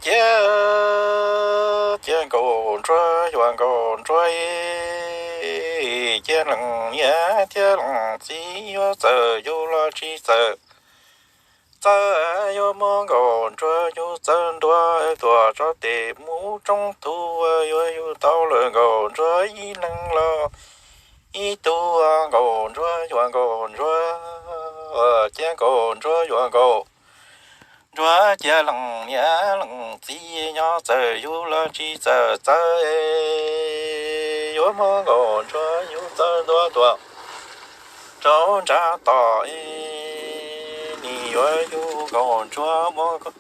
Cia, cia nkauj ntsuag yuav nkauj ntsuag, cia leej niam thiab leej txiv yuav txawm yug los tsis txawm txawj, yuav muab nkauj ntsuag yug txawj ntua tuaj tso tes mus roob tug, yuav yug tau lawm nkauj ntsuag ib leeg los ib tug. Nkauj ntsuag yuav nkauj ntsuag, cia nkauj ntsuag yuav nkauj ntsuag, cia leej niam leej txiv nyob txawm yug los tsis txawj txawj, yuav muab nkauj ntsuag yug txawj ntua tuaj rau nram toj, nim yuav yug nkauj ntsuag muab nkauj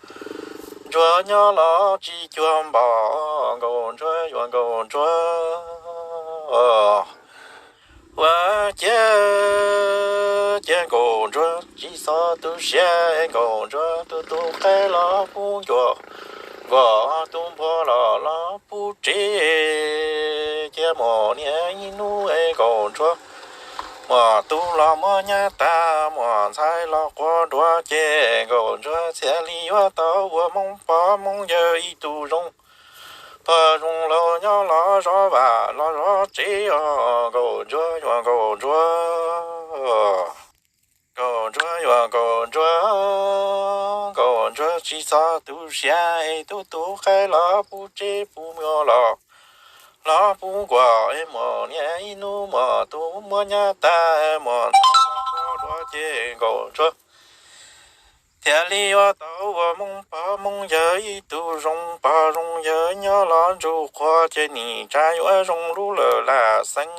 ntsuag nyob los tsis cuag npom, nkauj ntsuag yuav nkauj ntsuag. Ua ciav, cia nkauj ntsuag tsis txhob tu siab, nkauj ntsuag tu tu qaib los pub ncuav, nkuaj tu npua los los pub tsev, cia muaj niaj ib hnub es nkauj ntsuag muaj tus los muab nyab tag, muaj ntxhais los quas nruas ces nkauj ntsuag thiaj li yuav tau ua Hmoob pog Hmoob yawg ib tug zoo pog zoo laus nyob los zov vaj los zov tsev os, nkauj ntsuag yuav nkauj ntsuag. Nkauj ntsuag yuav nkauj ntsuag, nkauj ntsuag tsis txhob tu siab, es tu tu qaib los pub tsev pub nkuaj los los pub nkuaj, es muaj niaj ib hnub muaj tus muab nyab tag, muaj ntxhais los quas nruas ces nkauj ntsuag thiaj li yuav tau ua Hmoob pog Hmoob yawg ib tug zoo pog zoo yawg nyob los ntsuj qhua ces nim tsam yuav zoo lub lawm lam xeeb.